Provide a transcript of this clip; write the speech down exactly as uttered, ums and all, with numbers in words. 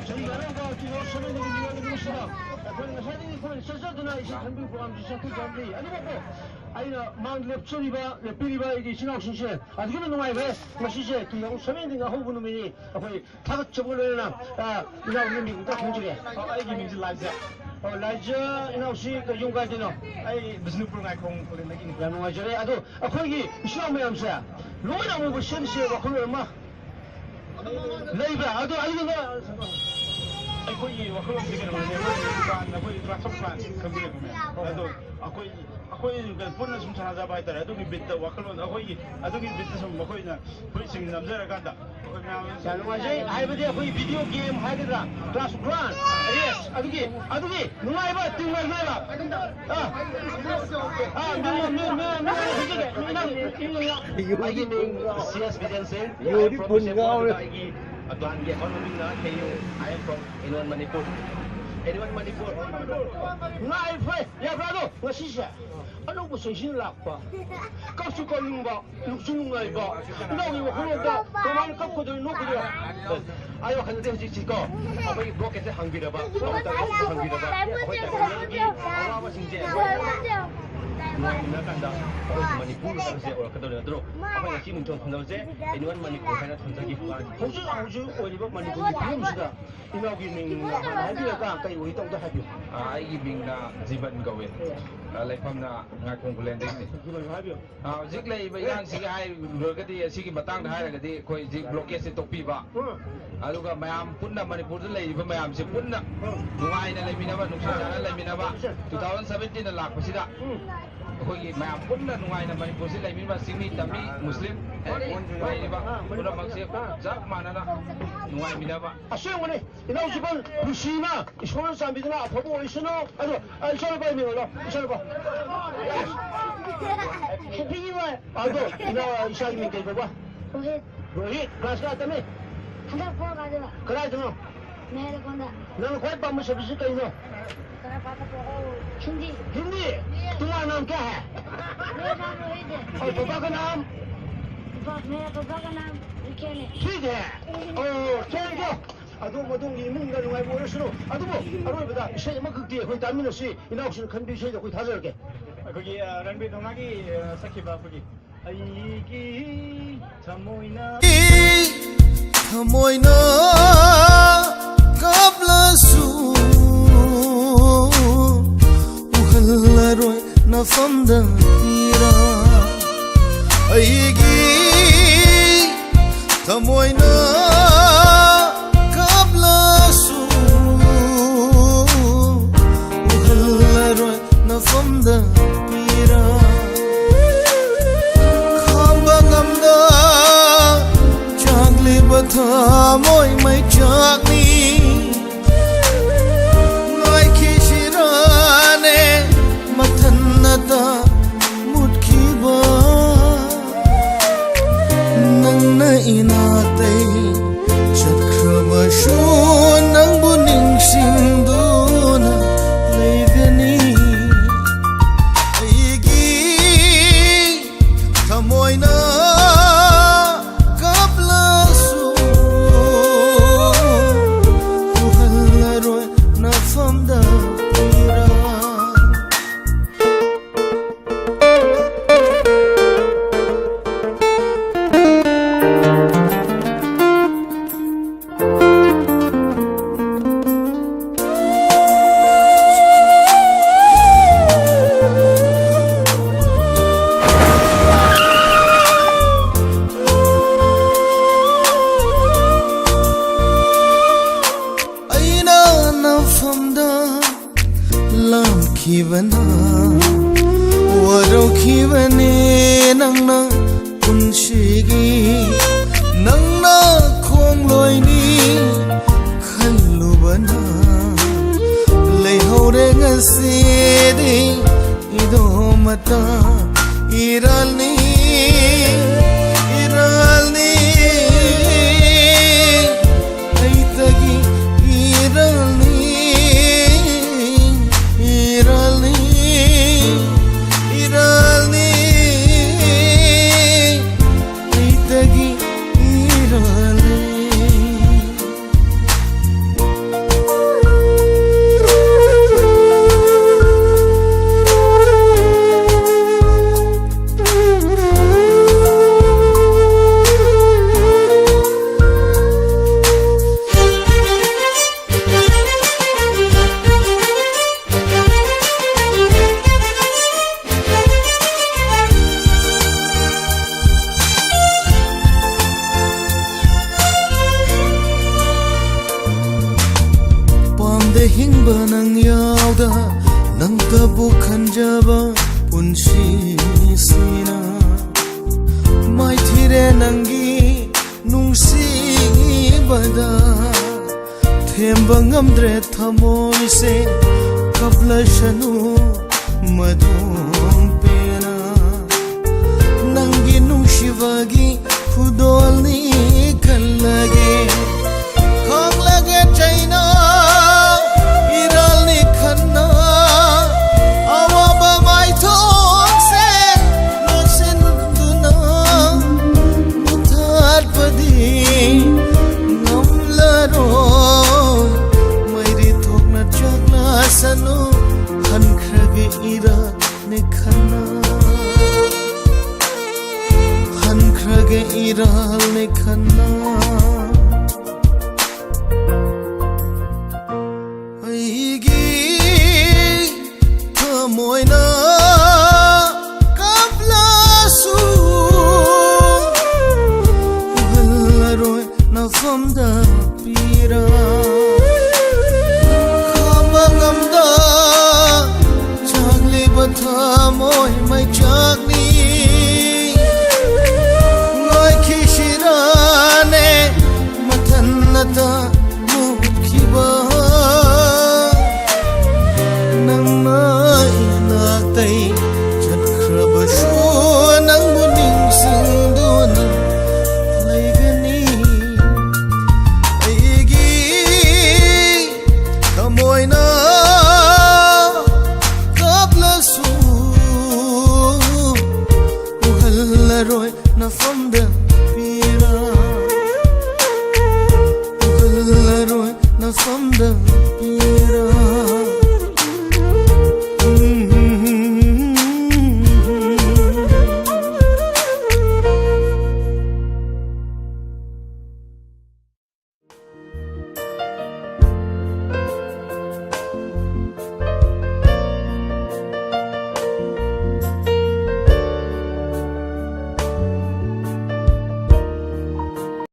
ꯆꯍꯤꯒꯤ ꯑꯅꯧꯕ two thousand ꯁꯚꯦꯟꯇꯤꯟꯒꯤ ꯅꯤꯡꯉꯣꯜ ꯅꯨꯃꯤꯠꯁꯤꯗ ꯑꯩꯈꯣꯏ ꯉꯁꯥꯏꯗꯒꯤ ꯑꯩꯈꯣꯏ ꯆꯠꯆꯗꯨꯅ ꯏꯁꯩ ꯈꯟꯕꯒꯤ ꯄ꯭ꯔꯣꯒ꯭ꯔꯥꯝꯁꯤ ꯆꯠꯊꯖꯕꯅꯤ꯫ ꯑꯗꯨꯕꯨꯀꯣ, ꯑꯩꯅ ꯃꯥꯡꯗ ꯂꯦꯞꯆꯔꯤꯕ, ꯂꯦꯞꯄꯤꯔꯤꯕ ꯑꯩꯒꯤ ꯏꯆꯤꯟ ꯏꯅꯥꯎꯁꯤꯡꯁꯦ ꯑꯗꯨꯛꯀꯤ ꯃꯇꯤꯛ ꯅꯨꯡꯉꯥꯏꯈ꯭ꯔꯦ꯫ ꯉꯁꯤꯁꯦ ꯇꯨ ꯊꯥꯎꯖꯟ ꯁꯚꯦꯟꯇꯤꯟꯒꯤ ꯑꯍꯧꯕ ꯅꯨꯃꯤꯠꯅꯤ꯫ ꯑꯩꯈꯣꯏ ꯊꯥꯒꯠꯆꯕꯒ ꯂꯣꯏꯅꯅ, ꯑ, ꯏꯅꯥꯎꯒꯤ ꯃꯤꯡ ꯑꯝꯇ ꯈꯪꯖꯒꯦ꯫ ꯑ, ꯑꯩꯒꯤ ꯃꯤꯡꯁꯦ ꯂꯥꯏꯖ꯫ ꯑꯣ, ꯂꯥꯏꯖ ꯏꯅꯥꯎꯁꯤ ꯀꯩ ꯌꯨꯝ ꯀꯥꯏꯗꯩꯅꯣ? ꯑꯩ ꯕꯤꯁꯅꯨꯄꯨꯔ ꯉꯥꯏꯈꯣꯡ ꯈꯨꯂꯦꯟꯗꯒꯤꯅꯤ꯫ ꯌꯥꯝ ꯅꯨꯡꯉꯥꯏꯖꯔꯦ꯫ ꯑꯗꯣ ꯑꯩꯈꯣꯏꯒꯤ ꯏꯆꯤꯟ ꯏꯅꯥꯎ ꯃꯌꯥꯝꯁꯦ ꯂꯣꯏꯅ ꯑꯃꯨꯛ ꯁꯦꯝꯁꯦ ꯋꯥꯈꯜꯂꯣꯟ ꯑꯃ ꯂꯩꯕ꯭ꯔꯥ? ꯑꯗꯣ ꯑꯗꯨꯒ ꯑꯩꯈꯣꯏꯒꯤ ꯋꯥꯈꯜꯂꯣꯟꯁꯦ ꯀꯩꯅꯣꯅꯦ, ꯑꯩꯈꯣꯏ ꯀ꯭ꯂꯥꯟ, ꯑꯩꯈꯣꯏ ꯀ꯭ꯂꯥꯁ ꯑꯣꯐ ꯀ꯭ꯂꯥꯟ ꯈꯪꯕꯤꯔꯝꯒꯅꯤ꯫ ꯑꯗꯣ ꯑꯩꯈꯣꯏ, ꯑꯩꯈꯣꯏ ꯄꯨꯟꯅ ꯁꯨꯝ ꯁꯥꯟꯅꯖꯕ ꯍꯥꯏꯇꯥꯔꯦ, ꯑꯗꯨꯒꯤ ꯕꯤꯠꯇ ꯋꯥꯈꯜꯂꯣꯟ, ꯑꯩꯈꯣꯏꯒꯤ, ꯑꯗꯨꯒꯤ ꯕꯤꯠꯇ ꯁꯨꯝ ꯑꯩꯈꯣꯏꯅ ꯐꯨꯔꯤꯠꯁꯤꯡ ꯅꯝꯖꯔꯀꯥꯟꯗ ꯑꯩꯈꯣꯏ ꯃꯌꯥꯝ ꯌꯥꯝ ꯅꯨꯡꯉꯥꯏꯖꯩ꯫ ꯍꯥꯏꯕꯗꯤ ꯑꯩꯈꯣꯏ ꯚꯤꯗꯤꯑꯣ ꯒꯦꯝ ꯍꯥꯏꯒꯗ꯭ꯔꯥ, ꯀ꯭ꯂꯥꯁ ꯑꯣꯐ ꯀ꯭ꯂꯥꯟ, ꯌꯦꯁ, ꯑꯗꯨꯒꯤ, ꯑꯗꯨꯒꯤ ꯅꯨꯡꯉꯥꯏꯕ ꯇꯤꯝ ꯋꯥꯔꯛꯅꯦꯕ꯫ ꯑꯥ, ꯑꯥ, ꯃꯤꯡ, ꯃꯤꯡ, ꯃꯤꯡ, ꯃꯤꯡ, ꯃꯤꯡ ꯍꯥꯏꯖꯒꯦ꯫ ꯃꯤꯡ, ꯃꯤꯡ, ꯃꯤꯡ, ꯃꯤꯡ꯫ ꯑꯩꯒꯤ ꯃꯤꯡ ꯁꯤ ꯑꯦꯁ ꯕꯤꯖꯦꯟ ꯁꯤꯡ꯫ ꯌꯣꯗꯤ ꯐꯨꯟ ꯉꯥꯎꯔꯦ꯫ ꯑꯩꯒꯤ ꯀ꯭ꯂꯥꯟꯒꯤ ꯑꯦꯀꯥꯎꯟ ꯃꯃꯤꯡꯅ K U I M from any one Manipur. Any one Manipur. ꯉꯥꯏ ꯐꯩ, ꯌꯥꯕ꯭ꯔꯥ ꯑꯗꯣ? ꯉꯁꯤꯁꯦ ꯑꯅꯧꯕ ꯆꯍꯤꯁꯤꯅ ꯂꯥꯛꯄ꯫ ꯀꯞꯁꯨ ꯀꯞꯅꯤꯡꯕ, ꯅꯨꯡꯁꯨ ꯅꯨꯡꯉꯥꯏꯕ꯫ ꯏꯅꯥꯎꯒꯤ ꯋꯥꯈꯜꯂꯣꯟꯗ ꯀꯃꯥꯏꯅ ꯀꯞꯀꯗꯣꯏꯅꯣ, ꯅꯣꯛꯀꯗꯣꯏꯅꯣ? ꯑꯩ ꯋꯥꯈꯜꯗꯗꯤ ꯍꯧꯖꯤꯛꯁꯤꯀꯣ, ꯑꯩꯈꯣꯏꯒꯤ ꯕ꯭ꯂꯣꯛꯀꯦꯠꯁꯦ ꯍꯥꯡꯕꯤꯔꯕ, ꯍꯥꯡꯕꯤꯔꯕ, ꯑꯩꯈꯣꯏ ꯇꯥꯏꯕꯪꯒꯤ ꯑꯋꯥꯕꯁꯤꯡꯁꯦ ꯅꯨꯡꯉꯥꯏꯃꯤꯟꯅꯔꯀꯥꯟꯗ ꯑꯩꯈꯣꯏ ꯃꯅꯤꯄꯨꯔ ꯍꯥꯏꯕꯁꯦ ꯑꯣꯏꯔꯛꯀꯗꯧꯔꯤꯕ ꯅꯠꯇ꯭ꯔꯣ? ꯑꯩꯈꯣꯏ ꯉꯁꯤ ꯃꯤꯡꯊꯣꯟ ꯐꯝꯖꯕꯁꯦ ꯑꯦꯅꯤ ꯋꯥꯟ ꯃꯅꯤꯄꯨꯔ ꯍꯥꯏꯅ ꯊꯝꯖꯈꯤꯕ ꯋꯥꯅꯤ꯫ ꯍꯧꯖꯤꯛ ꯍꯧꯖꯤꯛ ꯑꯣꯏꯔꯤꯕ ꯃꯅꯤꯄꯨꯔꯒꯤ ꯐꯤꯕꯝꯁꯤꯗ ꯏꯅꯥꯎꯒꯤ ꯃꯤꯡ ꯍꯥꯟꯅ ꯍꯥꯏꯕꯤꯔꯒ ꯀꯩ ꯑꯣꯏ ꯇꯧꯗ ꯍꯥꯏꯕꯤꯌꯨ꯫ ꯑꯥ, ꯑꯩꯒꯤ ꯃꯤꯡꯅ ꯖꯤꯕꯟ ꯀꯧꯏ꯫ ꯑꯥ, ꯂꯩꯐꯝꯅ ꯉꯥꯏꯈꯣꯡ ꯈꯨꯂꯦꯟꯗꯒꯤꯅꯤ꯫ ꯖꯤꯕꯟ ꯍꯥꯏꯕꯤꯌꯨ꯫ ꯑꯥ, ꯍꯧꯖꯤꯛ ꯂꯩꯔꯤꯕ ꯏꯔꯥꯡꯁꯤꯒꯤ ꯍꯥꯏꯔꯨꯔꯒꯗꯤ, ꯑꯁꯤꯒꯤ ꯃꯇꯥꯡꯗ ꯍꯥꯏꯔꯒꯗꯤ, ꯑꯩꯈꯣꯏ ꯍꯧꯖꯤꯛ ꯕ꯭ꯂꯣꯀꯦꯠꯁꯦ ꯇꯣꯛꯄꯤꯕ, ꯎꯝ꯫ ꯑꯗꯨꯒ ꯃꯌꯥꯝ ꯄꯨꯟꯅ, ꯃꯅꯤꯄꯨꯔꯗ ꯂꯩꯔꯤꯕ ꯃꯌꯥꯝꯁꯦ ꯄꯨꯟꯅ ꯎꯝ꯫ ꯅꯨꯡꯉꯥꯏꯅ ꯂꯩꯃꯤꯟꯅꯕ, ꯅꯨꯡꯁꯤ ꯆꯥꯟꯅꯅ ꯂꯩꯃꯤꯟꯅꯕ꯫ ꯎꯝ꯫ ꯇꯨ ꯊꯥꯎꯖꯟ ꯁꯚꯦꯟꯇꯤꯟꯗ ꯂꯥꯛꯄꯁꯤꯗ ꯎꯝ꯫ ꯑꯩꯈꯣꯏꯒꯤ ꯃꯌꯥꯝ ꯄꯨꯟꯅ ꯅꯨꯡꯉꯥꯏꯅ ꯃꯅꯤꯄꯨꯔꯁꯤ ꯂꯩꯃꯤꯟꯅꯕ, ꯆꯤꯡꯃꯤ, ꯇꯝꯃꯤ, ꯃꯨꯁꯂꯤꯝ ꯂꯩꯔꯤꯕ ꯄꯨꯝꯅꯃꯛꯁꯦ ꯆꯞ ꯃꯥꯟꯅꯅ ꯅꯨꯡꯉꯥꯏꯃꯤꯟꯅꯕ꯫ ꯑꯁꯦꯡꯕꯅꯤ꯫ ꯏꯅꯥꯎ ꯖꯤꯕꯟ, ꯅꯨꯡꯁꯤꯅ, ꯏꯁꯣꯔꯅ ꯆꯥꯟꯕꯤꯗꯨꯅ ꯑꯐꯕ ꯑꯣꯏꯁꯅꯨ꯫ ꯑꯗꯣ, ꯑ, ꯏꯆꯥꯅꯨꯄꯥꯒꯤ ꯃꯤꯡ ꯑꯣꯏꯔꯣ, ꯏꯆꯥꯅꯨꯄꯥ꯫ Happy New Year꯫ ꯑꯗꯣ, ꯏꯅꯥꯎ, ꯏꯆꯥꯒꯤ ꯃꯤꯡ ꯀꯩ ꯀꯧꯕ? ꯔꯣꯍꯤꯠ꯫ ꯔꯣꯍꯤꯠ, ꯀ꯭ꯂꯥꯁ ꯀꯌꯥ ꯇꯝꯃꯤ? ꯍꯟꯗꯛ ꯐꯣꯔ ꯀꯥꯗꯣꯏꯕ꯫ ꯀꯗꯥꯏꯗꯅꯣ? ꯃꯍꯦꯂꯀꯣꯟꯗ꯫ ꯅꯪꯅ ꯈ꯭ꯋꯥꯏ ꯄꯥꯝꯕ ꯁꯕꯖꯦꯛ ꯀꯩꯅꯣ? ꯍꯤꯟꯗꯤ꯫ ꯍꯤꯟꯗꯤ? तुम्हारा नाम क्या है? मेरा नाम रोहित है। और पापा का नाम? पापा, मेरा पापा का नाम विकेन है। ठीक है। और खेल क्या? ꯑꯗꯣꯝ ꯑꯗꯣꯝꯒꯤ ꯏꯃꯨꯡꯗ ꯅꯨꯡꯉꯥꯏꯕ ꯑꯣꯏꯔꯁꯅꯨ꯫ ꯑꯗꯨꯕꯨ ꯑꯔꯣꯏꯕꯗ ꯏꯁꯩ ꯑꯃꯈꯛꯇꯤ ꯑꯩꯈꯣꯏ ꯇꯥꯃꯤꯟꯅꯁꯤ꯫ ꯏꯅꯥꯎꯁꯤꯡꯅ ꯈꯟꯕꯤ ꯏꯁꯩꯗꯣ ꯑꯩꯈꯣꯏ ꯊꯥꯖꯔꯛꯀꯦ꯫ ꯑꯩꯈꯣꯏꯒꯤ, ꯑ, ꯔꯟꯕꯤꯔ ꯊꯧꯅꯥꯒꯤ, ꯑ, ꯁꯛꯈꯤꯕ ꯑꯩꯈꯣꯏꯒꯤ ꯑꯩꯒꯤ ꯊꯃꯣꯏꯅ, ꯊꯃꯣꯏꯅ ꯀꯥꯞꯂꯁꯨ ꯎꯍꯜꯂꯔꯣꯏ ꯅꯐꯝꯗ ꯄꯤꯔꯥ꯫ ꯑꯩꯒꯤ ꯊꯃꯣꯏꯅ ꯀꯥꯞꯂꯁꯨ ꯎꯍꯜꯂꯔꯣꯏ ꯅꯐꯝꯗ ꯄꯤꯔꯥ꯫ ꯈꯥꯝꯕ ꯉꯝꯗ ꯆꯥꯛꯂꯤꯕ ꯊꯃꯣꯏ ꯃꯩꯆꯥꯛꯅꯤ꯫ ꯉꯥꯏꯈꯤꯁꯤꯔꯥꯅꯦ ꯃꯊꯟꯅꯇ ꯃꯨꯠꯈꯤꯕ꯫ ꯅꯪꯅ ꯏꯅꯥꯛꯇꯩ ꯆꯠꯈ꯭ꯔꯕꯁꯨ ꯅꯪꯕꯨ ꯅꯤꯡꯁꯤꯡꯗꯨꯅ ꯂꯩꯒꯅꯤ꯫ ꯑꯩꯒꯤ ꯊꯃꯣꯏꯅ ꯀꯞꯂꯁꯨ ꯎꯍꯜꯂꯔꯣꯏ ꯅꯐꯝꯗ ꯄꯤꯔꯥ꯫ ꯑꯩꯅ ꯅꯐꯝꯗ ꯂꯥꯝꯈꯤꯕꯅ ꯋꯥꯔꯧꯈꯤꯕꯅꯦ ꯅꯪꯅ ꯄꯨꯟꯁꯤꯒꯤ꯫ ꯅꯪꯅ ꯈꯣꯡꯂꯣꯏꯅꯤ ꯈꯜꯂꯨꯕꯅ ꯂꯩꯍꯧꯔꯦ ꯉꯁꯤꯗꯤ ꯏꯗꯣꯝꯇ ꯏꯔꯥꯜꯅꯤ, ꯏꯔꯥꯜꯅꯤ꯫ ꯑꯩꯇꯒꯤ ꯏꯔꯥꯜꯅꯤ, ꯏꯔꯥꯜꯅꯤ, ꯏꯔꯥꯜꯅꯤ꯫ ꯑꯩꯇꯒꯤ ꯏꯔꯥꯜꯅꯤ꯫ ꯍꯤꯡꯕ ꯅꯪ ꯌꯥꯎꯗ ꯅꯪꯇꯕꯨ ꯈꯟꯖꯕ ꯄꯨꯟꯁꯤꯁꯤꯅ ꯃꯥꯏꯊꯤꯔꯦ ꯅꯪꯒꯤ ꯅꯨꯡꯁꯤꯕꯗ ꯊꯦꯝꯕ ꯉꯝꯗ꯭ꯔꯦ ꯊꯃꯣꯏꯁꯦ ꯀꯞꯂꯁꯅꯨ ꯃꯗꯨꯝ ꯄꯦꯟꯅ ꯅꯪꯒꯤ ꯅꯨꯡꯁꯤꯕꯒꯤ ꯈꯨꯗꯣꯜꯅꯤ ꯈꯜꯂꯒꯦ ꯈꯪꯂꯒꯦ ꯆꯩꯅ ꯏꯔꯥꯜꯅꯤ ꯈꯟꯅ ꯑꯋꯥꯕ ꯃꯥꯏꯊꯣꯡꯁꯦ ꯂꯣꯠꯁꯤꯟꯗꯨꯅ ꯃꯨꯊꯠꯄꯗꯤ ꯉꯝꯂꯔꯣꯏ ꯃꯩꯔꯤ ꯊꯣꯛꯅ ꯆꯥꯛꯅꯁꯅꯨ ꯍꯟꯈ꯭ꯔꯒꯦ ꯏꯔꯥꯜꯅꯤ ꯈꯟꯅ ꯍꯟꯈ꯭ꯔꯒꯦ ꯏꯔꯥꯜꯅꯤ ꯈꯟꯅ ꯑꯩꯒꯤ ꯊꯃꯣꯏꯅ ꯀꯞꯂꯁꯨ ꯎꯍꯜꯂꯔꯣꯏ ꯅꯐꯝꯗ ꯄꯤꯔ ꯈꯥꯝꯕ ꯉꯝꯗ ꯆꯥꯛꯂꯤꯕ ꯊꯃꯣꯏ ꯃꯩꯆꯥꯛꯅꯤ ꯂꯣꯏꯈꯤꯁꯤꯔꯥꯅꯦ ꯃꯊꯟꯅꯇ ꯃꯨꯠꯈꯤꯕ ꯅꯪꯅ ꯏꯅꯥꯛꯇꯩ ꯆꯠꯈ꯭ꯔꯕꯁꯨ ꯅꯪꯕꯨ ꯅꯤꯡꯁꯤꯡꯗꯨꯅ ꯂꯩꯒꯅꯤ ꯑꯩꯒꯤ ꯊꯃꯣꯏꯅ ꯀꯞꯂꯁꯨ ꯎꯍꯜꯂꯔꯣꯏ ꯅꯐꯝꯗ ꯄꯤꯔ ꯎꯍꯜꯂꯔꯣꯏ ꯅꯐꯝꯗ